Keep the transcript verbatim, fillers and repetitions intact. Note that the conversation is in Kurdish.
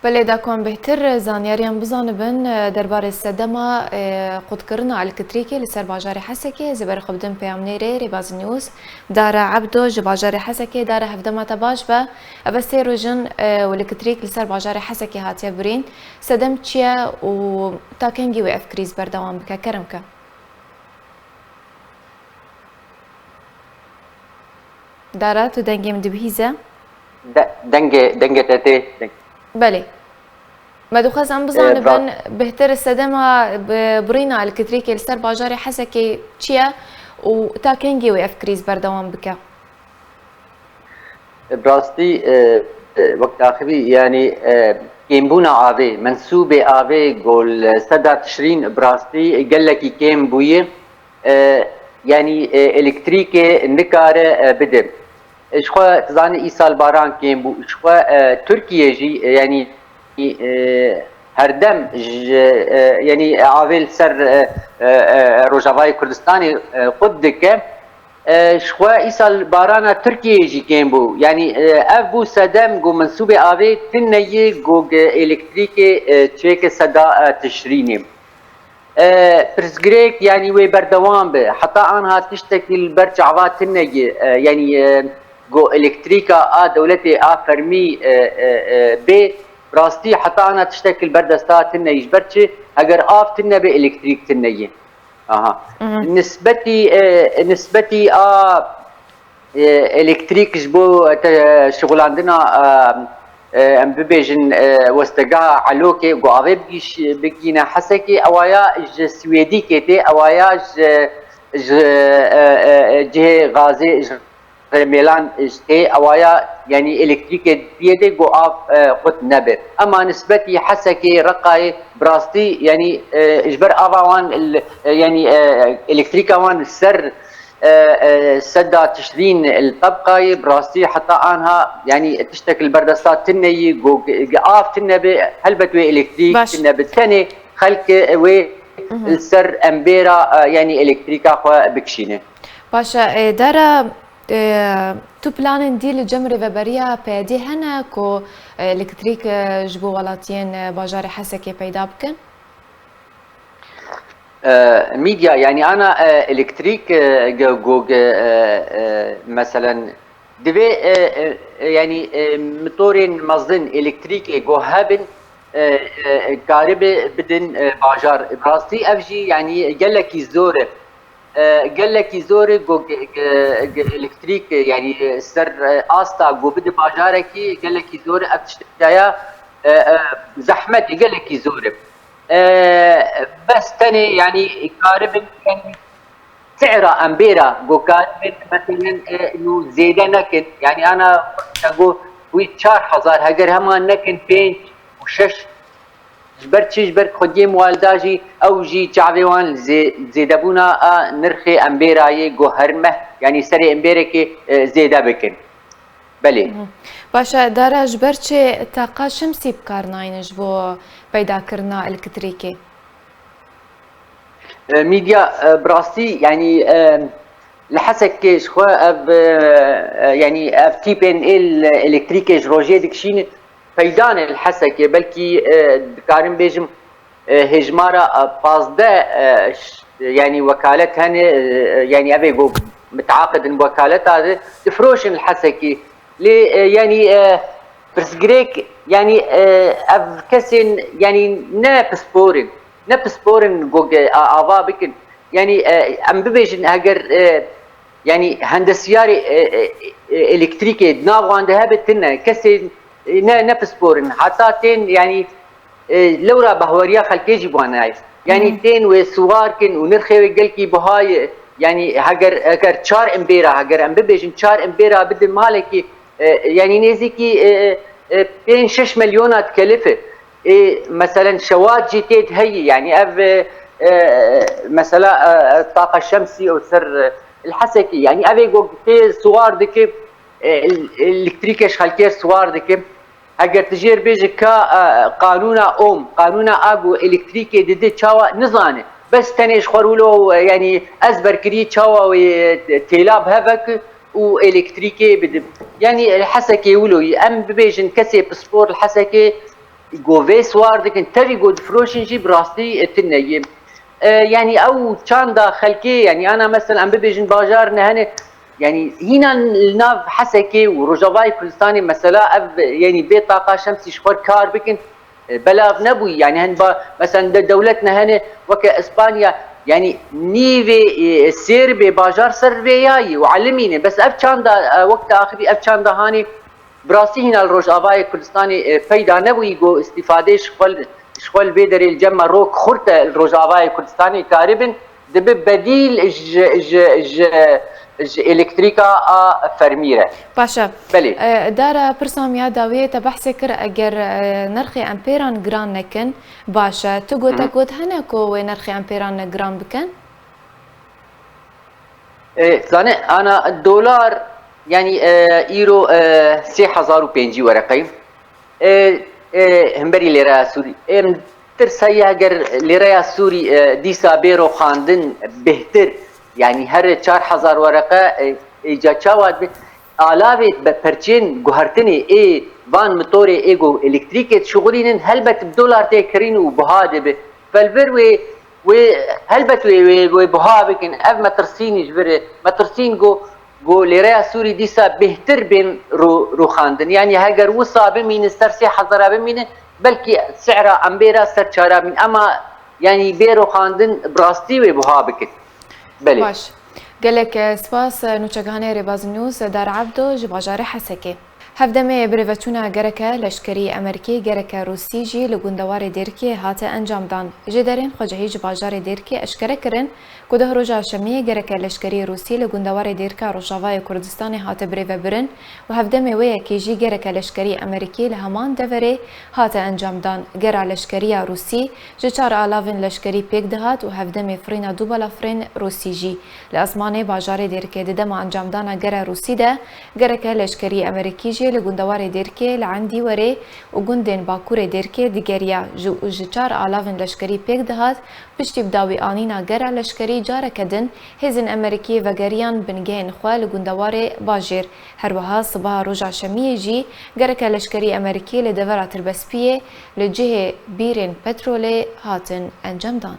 Belê, da ku em bêhtir zanyariyan bizanibin, e, derbarê sedema, e, qutkirina elektrîkê li ser bajarê Hesekê, ez ê berê xwe bidim peyamnêrê Rêbaz News, Dara Ebdo ji bajarê Hesekê. Dara, hevdema te baş be. Ev e sê roj in, e, û elektrîk li ser bajarê Hesekê hatiye birîn. Sedem çi ye û ta kengî wê ev krîz berdewam bike? Kerem ke. Dara, tu dengê min dibihîze? De-, dengê, dengê te tê. Deng- Belê. Me dixwest em Ee, bizanibin, ra- bêhtir sedema bi-, birîna elektrîkê li ser bajarê Hesekê çi ye û ta kengî wê ev krîz berdewam bike? Bi rastî, e, e, wek daxivî, yanî, e, kêmbûna avê, mensûbê avê ku li seda Tişrîn, bi rastî gelekî kêm bûye. E, yanî, e, elektrîkê nikare, e, bide. E, ji xwe, tu zanî, îsal baran kêm bû. Ji xwe, e, Tirkiye jî, e, yanî, e, herdem ji, e, yanî avê li ser, e, e, e, Rojavayê Kurdistanê, e, qut dike. E, ji xwe îsal barana Tirkiyeyê jî kêm bû. Yanî, e, ev bû sedem ku mensûbê avê tune yê ku gi elektrîkê, e, çêke seda, e, Tişrînê. E, pirsgirêk, yanî wê berdewam be. Heta anha tiştekî li ber çava tune yê. E, yanî, e, ku elektrîka a dewletê a fermî, e, e, e, bê, rastî heta ana tiştekî li ber desta tune yê. Ji ber çi? Heger av tune be, elektrîk tune yê. Aha. Mhm. Nisbetî, e, nisbetî a, e, elektrîk ji bo te, şixulandina, e, e, em bibêjin, e, westegeha Elokê ku avê bigîş-, bigîne Hesekê, ewaya ji Swêdîkê tê, ewaya ji, ji, e, e, e, cihê gazê, ji Rêmêlan tê, ewaya, yanî elektrîkê diyê dê ku av, e, qut nebe. Ema nisbetî Hesekê, Reqayê, bi rastî, yanî, e, ji ber ava wan, l-, e, yanî, e, elektrîka wan li ser, e, e, seda Tişrîn li tebqayê, bi rastî heta anha, yanî tiştek li ber desta tune yî, ku gi-, gi-, av tune be, helbet wê elektrîk Baş. tune be. Tenê xelk wê Mhm. li ser embêra, e, yanî elektrîka xwe bikişîne. Baş e, e, Dara, e, tu planên dî li cem rêveberiya P Y D'ê hene ku, e, elektrîk, e, ji bo welatiyên, e, bajarê Hesekê peyda bikin? E, Mîdya, yanî ana, e, elektrîk, e, ge-, go-, ge-, e, e, meselen, divê, e, e, e, yanî, e, mitorên mezin elektrîkê go hebin, e, e, karibe bidin, e, bajar. Bi rastî ev jî, yanî, gelekî zor e. E, gelekî zor e, go-, ge-, ge-, ge-, elektrîk, e, yanî, e, ser, e, asta go bide bajarekî, gelekî zor e. Ev tiştaya, e, e, zehmet e, gelekî zor e. E, bes tenê, yanî, karibin, yanî, sera embêra, go karibin, meselen, e, nû zêde nekin. Yanî, ana, go, wî çar hezar, heger hema nekin, pênc û şeş. Ji ber çi? Ji ber xwediyê muwalda jî, ew jî çavê wan li zê-, zêdebûna a nirxê embêra yê, go her meh, yanî serê embêrekê, e, zêde bikin. Belê. Mhm. Baş e, Dara, ji ber çi taqa şemsî bi kar nayne ji bo peydakirina elektrîkê? E, Mîdya, e, bi rastî, yanî, e, li Hesekê ji xwe ev, e, e, yanî ev tîpên êl elektrîkê ji rojê dikişînin, peyda ne li Hesekê, belkî, e, dikarim bêjim, e, hêjmara, e, pazdeh, e, ş-, yanî wekalet hene, e, e, yanî ev ê ku miteaqidin wekaleta di, difiroşin li Hesekê. Lê, e, yanî, e, pirsgirêk, yanî, e, ev kesên, yanî ne pispor in, ne pispor in ku ge-, a-, ava bikin. Yanî, e, em bibêjin, heger, e, yanî hendesiyarê, e, e, e, elektrîkê di nav wan de hebe tune, kesên, e, ne, ne pispor in. Heta tên, yanî, e, lewra bahweriya xelkê jî bi wan nayê. Yanî Hı hı. tên wê siwar kin û nirxê wê gelkî biha ye. Yanî heger, heger çar imbêra, heger em bibêjin çar imbêra bidin malekî, e, yanî nêzîkî, e, e, pênc şeş milyona dikelife. Ê, meselen şewat jî tê de heyî, yanî ev, e, e, mesela, e, e, taqa şemsî û ser, e, li Hesekî, yanî ev ê ku tê siwar dike, e, el-, elektrîkê ji xelkê siwar dike. Heger tu jêr bêjî ka, e, qanûna Ohm, qanûna a ku elektrîkê dide çawa nizane. Bes tenê ji xwe wilo, e, yanî ezber kirî çawa wê, e, têla bi hev veke û elektrîkê bide. Yanî li Hesekê wilo yî. Em bibêjin kesê pispor li Hesekê Go vê siwar dikin, tevî go difiroşin jî bi rastî, e, tune ye. E, yanî ew çanda xelkê, yanî ana mesela em bibêjin bajar nehene, yanî hîna li nav Hesekê û Rojavayê Kurdistanê mesela ev, yanî vê taqa şemsî ji xwe kar bikin, e, belav nebûyî. Yanî hen ba, mesela de dewlet nehene weke Îspanya, yanî nîvê, e, sêr bê bajar ser vê yayî û elimîne. Bes ev çanda, e, wekta axirî ev çanda hanê Bi rastî hîna li Rojavayê Kurdistanê, e, peyda nebûyî ku îstîfadê ji xwe, ji xwe li vê derê li cem me rok xurt e li Rojavayê Kurdistanê karibin, dibe bedîl ji, ji, ji, ji elektrîka a fermî re. Baş e. Belê. E, Dara, pirsa min ya dawiyê te behsê kir, eger, e, nirxê empêran giran nekin, baş e. Tu gote Hı hı. Got hene ku wê nirxê empêran giran bikin? E, zane, ana dolar, yanî, e, îro, e, sê hezar û pêncî wereqeyî. E, e, hemberî lêreya Sûrî. Em tirsa ye eger lêreya Sûrî, e, dîsa bê roxandin bêhtir, yanî her çar hezar wereqe, e, êca çawa dibe? Alavê be perçên guhertinê ê van mitorê ê ku elektrîkê dişuxulînin, helbet bi dolar tê kirîn û buha dibe. Belbir wê Wê, helbet wê, wê, wê buha bikin. Ev metirsînî ji vir e. Metirsîn ku, ku lêreya Sûrî dîsa bêhtir bên rû-, rûxandin. Yanî heger wisa bimînin, ser sê hezara bimînin, belkî sihra embêra ser çara bîn. Ema yanî bê rûxandin bi rastî wê buha bikin. Belê. Baş. Gelek, e, spas, e, nûçegihanê Rêbaz News, e, Dar Ebdo ji bajarê Hesekê. Hevdemê birêveçûna gereke leşkerî Amerîkî, gereke Rûsî jî li gundewarê Dêrikê hate encamdan. Jêderên xwecihî ji bajarê Dêrikê eşkere kirin ku deh roja şemiyê gereke leşkerî Rûsî li gundewarê Dêrika Rojavayê Kurdistanê hate birêvebirin û hevdemê wê yekê jî gereke leşkerî Amerîkî li heman deverê hate encamdan. Gera leşkeriya Rûsî ji çar alavên leşkerî pêk dihat û hevdemê firîna du balafirên Rûsî jî. Li esmanê bajarê Dêrikê di dema encamdana gera Rûsî de, gereke leşkerî Amerîkî jî li gundewarê Dêrikê, li Endîwerê û gundên bakurê Dêrikê digeriya ji û ji çar alavên leşkerî pêk dihat, piştî bi dawî anîna gera leşkerî careke din hêzên Amerîkî vegeriyan bingehên xwe li gundewarê bajêr. Her wiha sibeha roja şemiyê jî gereke leşkerî Amerîkî li devera Tirbespiyê li cihê bîrên petrolê hatin encamdan.